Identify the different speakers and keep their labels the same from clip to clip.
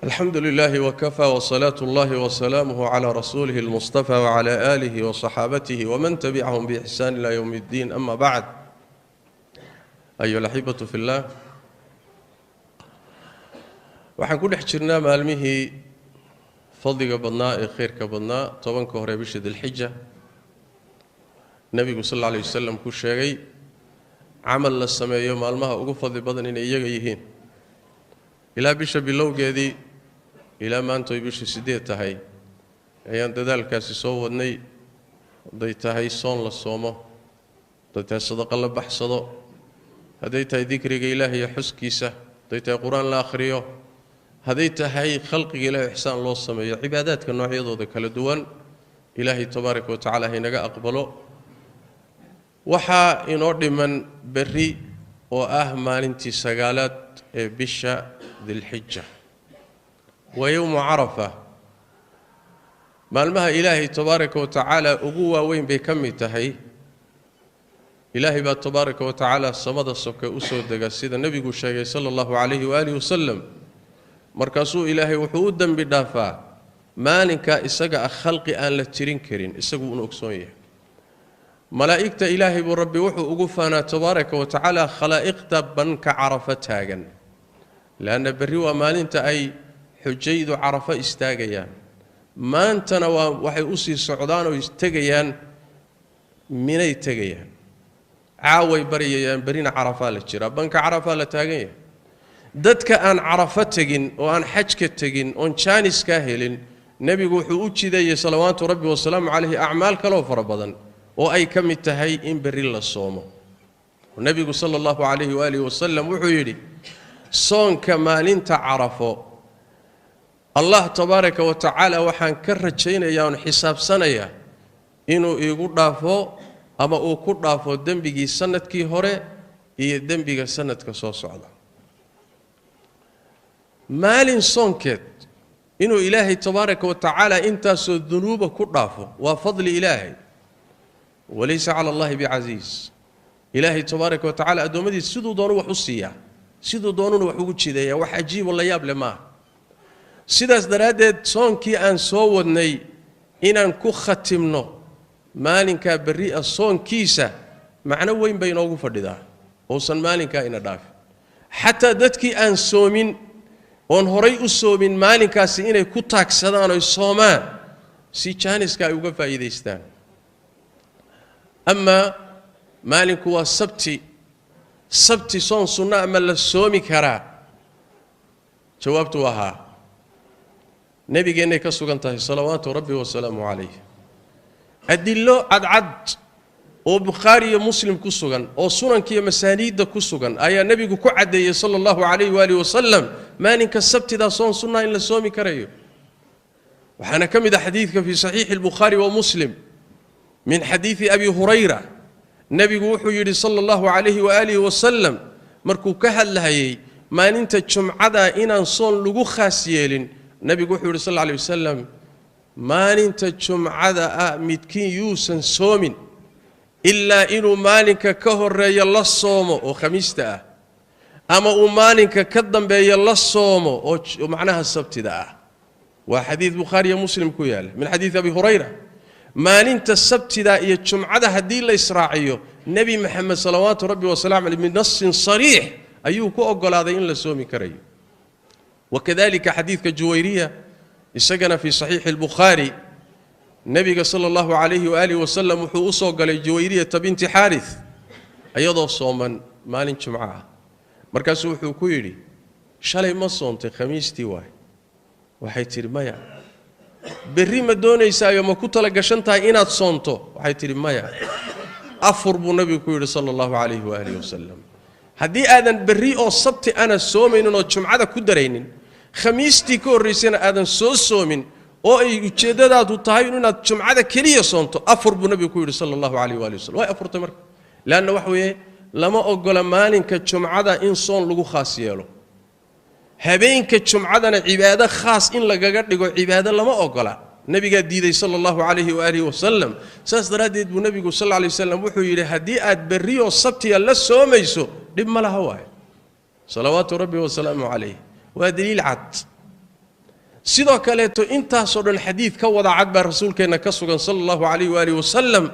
Speaker 1: Alxamdu lilaahi wkafaa wsalaatu اllahi wsalaamuh cla rasuulihi اlmustafa wcla aalihi wصaxaabatihi wman tabicahum biixsaan ila ywm اddiin, ama bacd. Ayuha alaxibatu fi llah, waxaan ku dhex jirnaa maalmihii fadliga badnaa ee khayrka badnaa, 10-ka hore bisha Dilxija. Nebigu sal alla alay wasalam ku sheegay camal la sameeyo maalmaha ugu fadli badan inay iyaga yihiin. Ilaa bisha bilowgeedii ilaa maanta oy bisha 8 tahay ayaan dadaalkaasi soo wadnay. Hadday tahay soon la soomo, hadday tahay sadaqo la baxsado, hadday tahay dikriga ilaahi iyo xuskiisa, hadday tahay qur-aan la akhriyo, hadday tahay khalqiga ilahi ixsaan loo sameeyo, cibaadaadka noocyadooda kala duwan, Ilaahay tabaaraka wa tacala haynaga aqbalo. Waxaa inoo dhiman berri oo ah maalintii 9aad ee bisha Dilxija, waa yowmu Carafa. Maalmaha Ilaahay tabaaraka wa tacaala ugu waaweyn bay ka mid tahay. Ilaahay baa tabaaraka wa tacaala samada soke u soo dega, sida nebigu sheegay sala allahu calayhi waaalih wasalam. Markaasuu Ilaahay wuxuu u dembi dhaafaa maalinkaa isaga ah khalqi aan la tirin karin, isagu una ogsoon yahay. Malaa'igta Ilaahay buu Rabbi wuxuu ugu faanaa tabaaraka wa tacaala khalaa'iqda banka Carafo taagan, leanna berri waa maalinta ay xujaydu Carafo istaagayaan. Maantana waa waxay usii socdaan oo tegayaan Minay tegayaan, caaway baryayaan, berrina Carafaa la jiraa, banka Carafaa la taagan yahay. Dadka aan Carafo tegin oo aan xajka tegin oon jaaniskaa helin, nebigu wuxuu u jideeyey salawaatu Rabbi wasalaamu calayhi acmaal kaloo fara badan oo ay ka mid tahay in berri la soomo. Nebigu sala allahu calayhi waalihi wasalam wuxuu yidhi, soonka maalinta Carafo Allah tabaaraka wa tacaala waxaan ka rajaynayaa oon xisaabsanayaa inuu iigu dhaafo ama uu ku dhaafo dembigii sanadkii hore iyo dembiga sanadka soo socda. Maalin soonkeed inuu Ilaahay tabaaraka wa tacaala intaasoo dunuuba ku dhaafo waa fadli Ilaahay. Walaysa cala Allahi bicasiis. Ilaahay tabaaraka wa tacala addoommadiisa siduu doonu wax u siiyaa, siduu doonuna wax ugu jideeyaa. Wax cajiibo la yaab leh maaha. Sidaas daraaddeed soonkii aan soo wadnay inaan ku khatimno maalinkaa berri ah soonkiisa macno weyn bay inoogu fadhidaa, uusan maalinkaa ina dhaafin. Xataa dadkii aan soomin oon horay u soomin, maalinkaasi inay ku taagsadaan oy soomaan si jaaniska ay uga faa'iidaystaan. Amaa maalinku waa sabti. Sabti soon sunna ama la soomi karaa? Jawaabtu waa haa. Nebigeennay ka sugan tahay salawaatu Rabbi wasalaamu calayh. Adillo cadcad oo Bukhaari iyo Muslim ku sugan oo sunanka iyo masaaniidda ku sugan ayaa nebigu ku caddeeyey sala allahu calayh waaalih wasalam maalinka sabtidaa soon sunnaa in la soomi karayo. Waxaana ka mid ah xadiidka fii saxiixi albukhaari wa Muslim min xadiidi Abi Hurayra. Nebigu wuxuu yidhi sala allahu calayhi waaalihi wasalam markuu ka hadlahayey maalinta jumcada inaan soon lagu khaas yeelin, nebigu wuxuu yidhi sal alla alay wasalam: "Maalinta jumcada ah midkiin yuusan soomin ilaa inuu maalinka ka horeeyo la soomo oo khamiista ah, ama uu maalinka ka dambeeyo la soomo oo macnaha sabtida ah." Waa xadiid Bukhaari iyo Muslim ku yaalla min xadiidi Abi Hurayra. Maalinta sabtida iyo jumcada haddii la israaciyo, Nebi Maxamed salawaatu Rabbi wasalam aleyh binasin sariix ayuu ku ogolaaday in la soomi karayo. Wakadalika xadiidka Juwayriya, isagana fii saxiixi albukhaari, nebiga sala allahu calayhi waaalih wasalam wuxuu u soo galay Juwayriyata binti Xaaris iyadoo sooman maalin jumco ah. Markaasuu wuxuu ku yidhi: "Shalay ma soontay? Khamiistii waay." Waxay tidhi: "Maya." "Berri ma doonaysaayo, ma ku tala gashan tahay inaad soonto?" Waxay tidhi: "Maya." "Afur," buu nebigu ku yidhi sala allahu calayhi waaalih wasalam. Haddii aadan berri oo sabti ana soomaynin oo jumcada ku daraynin, khamiistii ka horraysayna aadan soo soomin, oo ay ujeeddadaadu tahay inaad jumcada keliya soonto, afur, buu nebigu ku yidhi sala allahu calayh waali wasalam. Way afurtay marka, leanna waxa weeye lama ogola maalinka jumcada in soon lagu khaas yeelo. Habeenka jumcadana cibaado khaas in lagaga dhigo cibaado lama ogola, nebigaa diiday sala allahu calayhi waaalihi wasalam. Saas daraaddeed buu nebigu sal alla alay waslam wuxuu yidhi: "Haddii aad berrioo sabtiya la soomayso, dhib ma laha." Waayo, salawaatu Rabbi wasalaamu calayh, waa daliil cad. Sidoo kaleeto intaasoo dhan xadiid ka wada cad baa rasuulkeenna ka sugan sala allahu calayh waaalih wasalam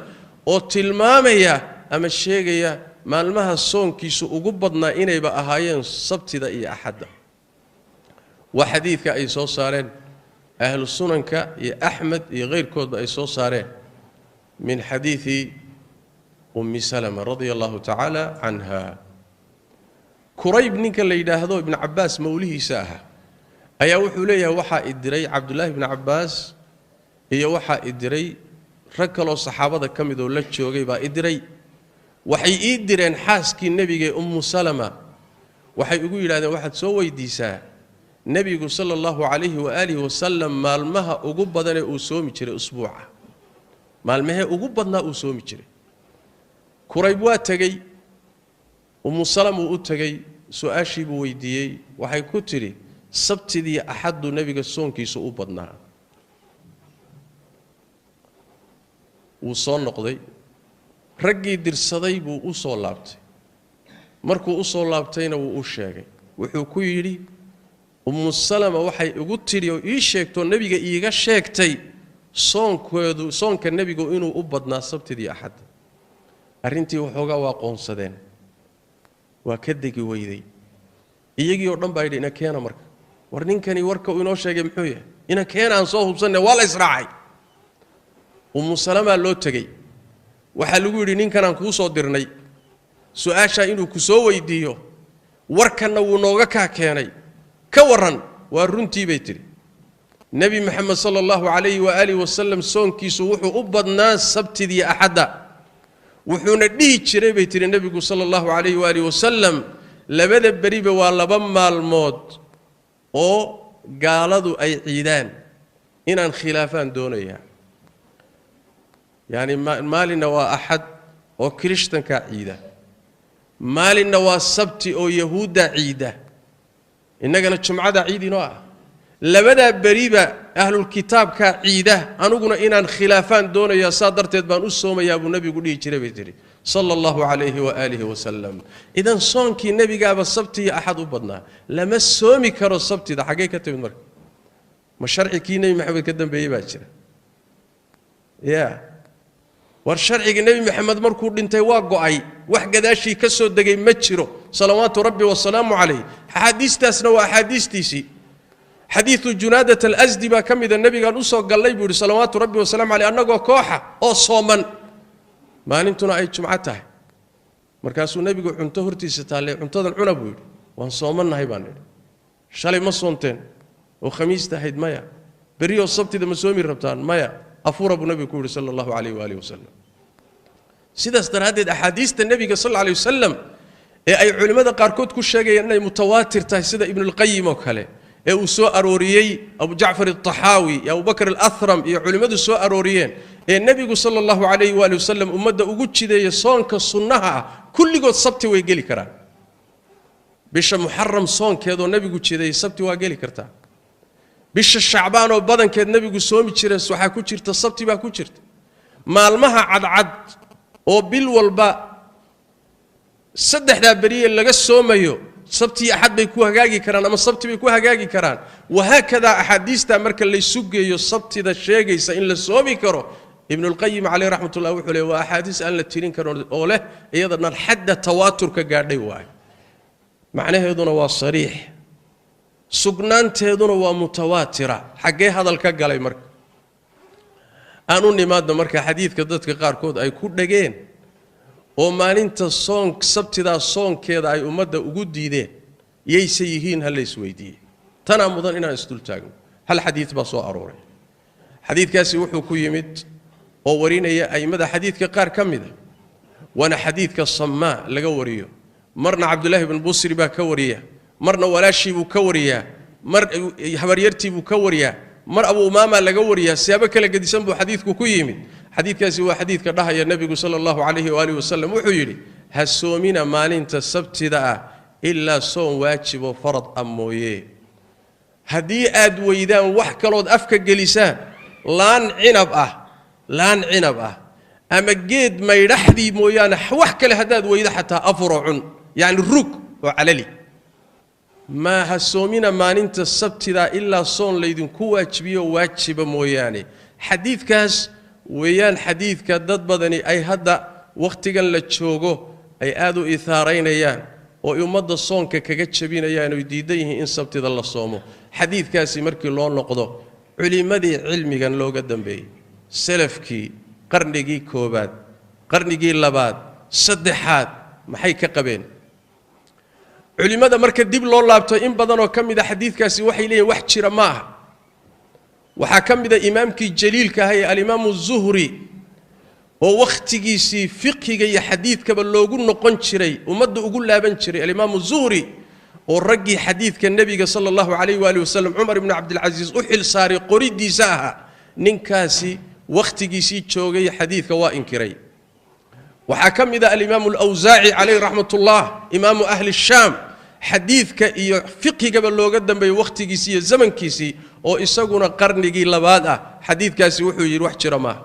Speaker 1: oo tilmaamaya ama sheegaya maalmaha soonkiisu ugu badnaa inayba ahaayeen sabtida iyo axadda. Waa xadiidka ay soo saareen ahlu sunanka iyo Axmed iyo hayrkoodba ay soo saareen min xadiidi Ummi Salama radia allahu tacaala canha. Kurayb ninka la yidhaahdo Ibnu Cabbaas mawlihiisa ahaa ayaa wuxuu leeyahay waxaa i diray Cabdullaahi ibnu Cabbaas iyo waxaa i diray rag kaloo saxaabada ka mid oo la joogay baa i diray. Waxay ii direen xaaskii nebigae Ummu Salama. Waxay igu yidhahdeen waxaad soo weydiisaa nebigu sala allahu calayhi waaalihi wasalam maalmaha ugu badanee uu soomi jiray usbuuca, maalmahee ugu badnaa uu soomi jiray. Kurayb waa tegey, Ummu Salama uu u tegey, su-aashii buu weydiiyey. Waxay ku tidhi sabtidii axaddu nebiga soonkiisu u badnaa. Wuu soo noqday, raggii dirsaday buu u soo laabtay. Markuu u soo laabtayna wuu u sheegay, wuxuu ku yidhi Ummu Salama waxay igu tidhi oo ii sheegtoo nebiga iiga sheegtay soonkeedu, soonka nebigu inuu u badnaa sabtidii axadda. Arrintii waxoogaa waa qoonsadeen, waa ka degi weyday. Iyagii oo dhan baa yidhi ina keena marka, war ninkani warka uu inoo sheegay muxuu yahay, ina keena aan soo hubsanne. Waa la israacay, Ummu Salamaa loo tegey. Waxaa lagu yidhi ninkanaan kuu soo dirnay su-aashaa inuu ku soo weydiiyo, warkanna wuu nooga kaa keenay, ka warran. Waa runtii bay tidhi, Nebi Maxamed sala allahu calayhi waaalihi wasalam soonkiisu wuxuu u badnaa sabtidii axadda, wuxuuna dhihi jiray bay tidhi nebigu sala allahu calayhi waaalih wasalam labada beriba waa laba maalmood oo gaaladu ay ciidaan, inaan khilaafaan doonayaa. Yacni maalinna waa axad oo kirishtankaa ciida, maalinna waa sabti oo yahuuddaa ciida, innagana jumcadaa ciid inoo ah. Labadaa beriba ahlulkitaabkaa ciida, aniguna inaan khilaafaan doonayaa, saa darteed baan u soomayaa buu nebigu dhihi jiray bay tidhi sala allahu calayhi waaalihi wasalam. Idan soonkii nebigaaba sabti iyo axad u badnaa, lama soomi karo sabtida. Xaggee ka timid marka? Ma sharci kii Nebi Maxamed ka dambeeyey baa jira? Ya war sharcigii Nebi Maxamed markuu dhintay waa go'ay, wax gadaashii ka soo degay ma jiro salawaatu rabbi wasalaamu calayh. Axaadiistaasna waa axaadiistiisii. Xadiidu Junaadat alasdi baa ka mida, nebigaan usoo gallay buu yidhi salawaatu rabbi wasalamu caleyh annagoo kooxa oo sooman, maalintuna ay jumco tahay. Markaasuu nebigu cunto hortiisa taallay, cuntadan cuna buu yidhi. Waan soomannahay baan nidhi. Shalay ma soonteen oo khamiista ahayd? Maya. Berrioo sabtida ma soomi rabtaan? Maya. Afura buu nebigu ku yidhi sala allahu calayh waaalih wasalam. Sidaas daraaddeed axaadiista nebiga sal alla alay wasalam ee ay culimmada qaarkood ku sheegayaan inay mutawaatir tahay, sida Ibnulqayim oo kale ee uu soo arooriyey, Abu Jacfar altaxaawi iyo Abubakr alahram iyo culimmadu soo arooriyeen, ee nebigu sala allahu calayhi waali wasalam ummadda ugu jideeya soonka sunnaha ah, kulligood sabti way geli karaan. Bisha Muxaram soonkeedoo nebigu jideeyey sabti waa geli kartaa. Bisha Shacbaan oo badankeed nebigu soomi jira waxaa ku jirta sabti baa ku jirta. Maalmaha cadcad oo bil walba saddexdaa beriye laga soomayo sabti iyo axad bay ku hagaagi karaan ama sabti bay ku hagaagi karaan. Wahaakadaa axaadiistaa marka laysu geeyo sabtida sheegaysa in la soomi karo, Ibnulqayim caleyh raxmatullah wuxuu leey waa axaadiis aan la tirin karin oo leh iyada dhan xadda tawaaturka gaadhay waayo. Macnaheeduna waa sariix, sugnaanteeduna waa mutawaatira. Xaggee hadal ka galay marka? Aan u nimaadno marka xadiidka dadka qaarkood ay ku dhegeen oo maalinta soon sabtidaa soonkeeda ay ummadda ugu diideen, yayse yihiin ha la isweydiiyey. Tanaa mudan inaan isdul taagno. Hal xadiid baa soo arooray. Xadiidkaasi wuxuu ku yimid oo warinaya a'immada xadiidka qaar ka mida, waana xadiidka Samaa laga wariyo. Marna Cabdullaahi bn Busri baa ka wariya, marna walaashii buu ka wariyaa, mar habaryartii buu ka wariyaa, mar Abu Umaama laga wariyaa. Siyaabo kala gedisan buu xadiidku ku yimid. Xadiidkaasi waa xadiidka dhahaya nebigu sala allahu calayhi waaalih wasalam wuxuu yidhi ha soomina maalinta sabtida ah ilaa soon waajiboo farad ah mooye. Haddii aad weydaan wax kalood afka gelisaan, laan cinab ah, laan cinab ah ama geed maydhaxdii mooyaane wax kale haddaad weydo xataa afuroo cun, yacni rug oo calali. Ma ha soomina maalinta sabtida ilaa soon laydinku waajibiyo waajiba mooyaane. Xadiidkaas weeyaan xadiidka dad badani ay hadda wakhtigan la joogo ay aad u ihaaraynayaan oo ummadda soonka kaga jabinayaan oy diidan yihiin in sabtida la soomo. Xadiidkaasi markii loo noqdo culimmadii cilmigan looga dambeeyey, salafkii qarnigii koobaad, qarnigii labaad, saddexaad, maxay ka qabeen? Culimmada marka dib loo laabto in badanoo ka mid a xadiidkaasi waxay leeyihin wax jira ma aha. Waxaa ka mid a imaamkii jaliilka ahaa ee alimaamu Zuhri, oo wakhtigiisii fiqhiga iyo xadiidkaba loogu noqon jiray, ummadda ugu laaban jiray. Alimaamu Zuhri oo raggii xadiidka nebiga sala allahu calayh waali wasalam Cumar ibnu Cabdilcasiis u xil saaray qoridiisa ahaa, ninkaasi wakhtigiisii joogay xadiidka waa inkiray. Waxaa ka mid a alimaamu alawsaaci calayhi raxmatullah, imaamu ahli shaam, xadiidka iyo fiqhigaba looga dambeeyey wakhtigiisii iyo zamankiisii, oo isaguna qarnigii labaad ah, xadiidkaasi wuxuu yidhi wax jira maaha,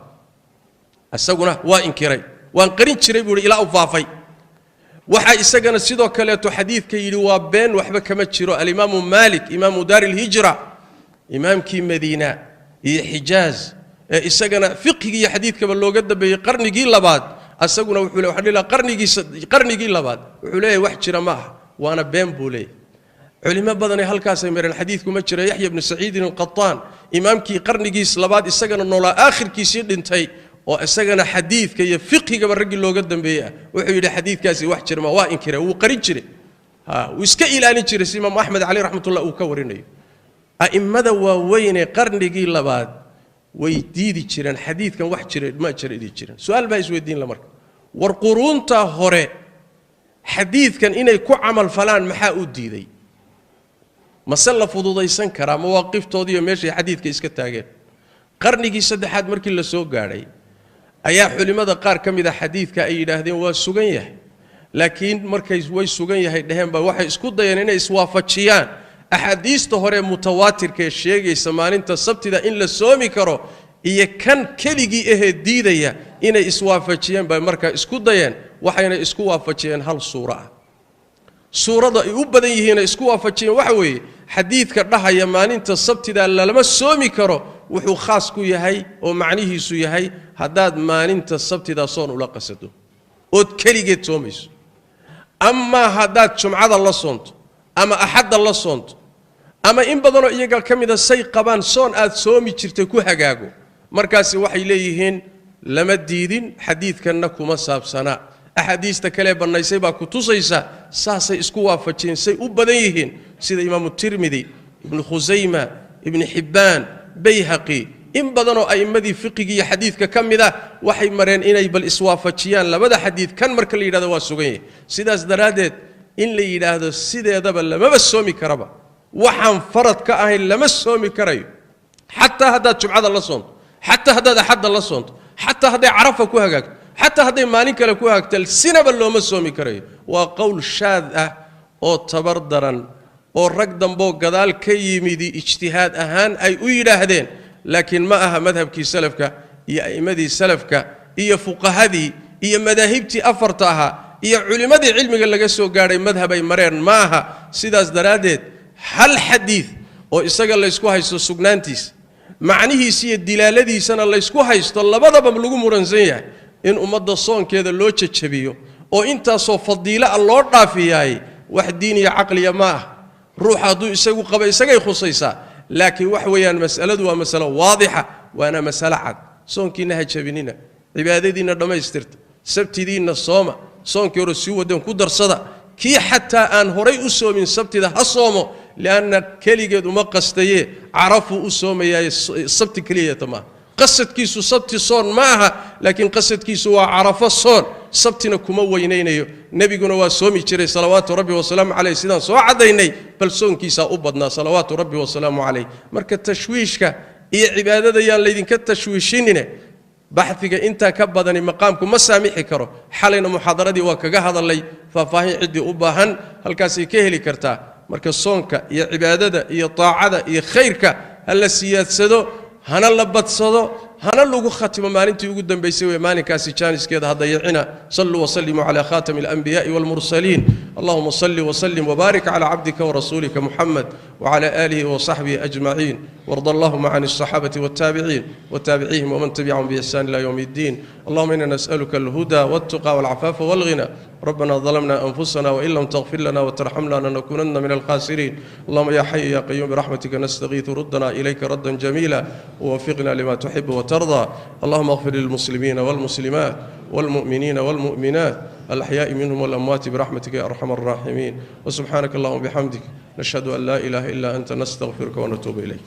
Speaker 1: isaguna waa inkiray. Waan qarin jiray buu yidhi ilaa u faafay. Waxaa isagana sidoo kaleeto xadiidka yidhi waa been, waxba kama jiro, alimaamu Maalik, imaamu daari ilhijra, imaamkii Madiina iyo Xijaaz ee isagana fiqhigi iyo xadiidkaba looga dambeeyey qarnigii labaad, isaguna wuxuu le waxaan dhihi lahaa qarnigii labaad wuxuu leeyahay wax jira ma aha, waana been buu leeyahay. Culimo badanay halkaasay mareen, xadiidku ma jira. Yaxya ibnu Saciidin alqataan, imaamkii qarnigiis labaad isagana noolaa, aakhirkiisii dhintay, oo isagana xadiidka iyo fiqhigaba raggii looga dambeeyey ah, wuxuu yidhi xadiidkaasi wax jira ma, waa inkiray, wuu qarin jiray, wuu iska ilaalin jiray, si Imaamu Axmed caleyh raxmatullah uu ka warinayo. A'immada waaweynee qarnigii labaad way diidi jireen xadiidkan, wax jira ma jira dhihi jireen. Su-aal baa isweydiin la marka, war quruunta hore xadiidkan inay ku camal falaan maxaa u diiday? Mase la fududaysan karaa mawaaqiftoodiiyo meeshay xadiidka iska taageen? Qarnigii saddexaad markii la soo gaadhay ayaa culimmada qaar ka mid a xadiidka ay yidhaahdeen waa sugan yahay, laakiin markay way sugan yahay dheheen ba waxay isku dayeen inay iswaafajiyaan axaadiista hore mutawaatirka ee sheegaysa maalinta sabtida in la soomi karo iyo kan keligii ahee diidaya, inay iswaafajiyeen bay markaa isku dayeen. Waxayna isku waafajiyeen hal suuro ah. Suurada ay u badan yihiinay isku waafajiyeen waxa weeye, xadiidka dhahaya maalinta sabtida lalama soomi karo wuxuu khaas ku yahay oo macnihiisu yahay haddaad maalinta sabtida soon ula qasado ood keligeed soomayso. Amaa haddaad jumcada la soonto ama axadda la soonto ama in badanoo iyaga ka mida say qabaan soon aad soomi jirtay ku hagaago, markaasi waxay leeyihiin lama diidin, xadiidkanna kuma saabsanaa, axaadiista kalee bannaysay baa ku tusaysa. Saasay isku waafajiyeen say u badan yihiin, sida imaamu Tirmidi, Ibnu Khusayma, Ibnu Xibbaan, Bayhaqi, in badanoo a'immadii fiqigii iyo xadiidka ka mid ah waxay mareen inay bal iswaafajiyaan labada xadiid. Kan marka la yidhahdo waa sugan yahay, sidaas daraaddeed in la yidhaahdo sideedaba lamaba soomi karaba, waxaan farad ka ahayn lama soomi karayo, xataa haddaad jumcada la soonto, xataa haddaad axadda la soonto, xataa hadday Carafa ku hagaagto, xataa hadday maalin kale ku hagaagto, sinaba looma soomi karayo, waa qowl shaad ah oo tabar daran oo rag damboo gadaal ka yimidi ijtihaad ahaan ay u yidhaahdeen, laakiin ma aha madhabkii salafka iyo a'immadii salafka iyo fuqahadii iyo madaahibtii afarta ahaa iyo culimmadii cilmiga laga soo gaadhay madhab ay mareen ma aha. Sidaas daraaddeed hal xadiid oo isaga laysku haysto sugnaantiisa, macnihiisa iyo dilaaladiisana laysku haysto, labadaba lagu muransan yahay, in ummadda soonkeeda loo jajabiyo oo intaasoo fadiilo ah loo dhaafiyaay wax diin iyo caqliya ma ah. Ruuxa hadduu isagu qaba isagay khusaysaa, laakiin wax weeyaan mas'aladu waa masalo waadixa, waana masalo cad. Soonkiinna ha jabinina, cibaadadiinna dhammaystirta, sabtidiinna sooma, soonkii hore sii wadeen ku darsada. Kii xataa aan horay u soomin sabtida ha soomo, lianna keligeed uma qastaye, carafuu u soomayaaye, sabti keliyata maaha qasadkiisu. Sabti soon ma aha, laakiin qasadkiisu waa carafo soon, sabtina kuma weynaynayo. Nebiguna waa soomi jiray salawaatu rabbi wasalaamu caleyh, sidaan soo caddaynay, bal soonkiisaa u badnaa salawaatu rabbi wasalaamu caleyh. Marka tashwiishka iyo cibaadada yaan laydinka tashwiishinine. Baxdiga intaa ka badani maqaamku ma saamixi karo. Xalayna muxaadaradii waa kaga hadalay faahfaahin, ciddii u baahan halkaasay ka heli kartaa. Marka soonka iyo cibaadada iyo taacada iyo khayrka ha la siyaadsado, hana la badsado, Hana lagu khatimo maalintii ugu dambaysay wey maalinkaasi jaaniskeeda ha dayicina. Saluu wasallimuu cala khatami alanbiya'i walmursaliin. Allahuma salli wasallim wbaarik cala cabdika warasuulika muxamed wcala aalihi wasaxbihi ajmaciin, warda allahuma can alصaxaabati waltaabiciin wtaabiciihim waman tabicahum biixsan ila ywm اddiin. Allahuma ina nas'aluka alhuda waltuqa walcafaafa walghina. ربنا ظلمنا أنفسنا وإن لم تغفر لنا وترحمنا لنكونن من الخاسرين. اللهم يا حي يا قيوم برحمتك نستغيث، ردنا إليك ردا جميلا ووفقنا لما تحب وترضى. اللهم اغفر للمسلمين والمسلمات والمؤمنين والمؤمنات الأحياء منهم والأموات برحمتك يا أرحم الراحمين. وسبحانك اللهم وبحمدك، نشهد أن لا إله إلا أنت، نستغفرك ونتوب إليك.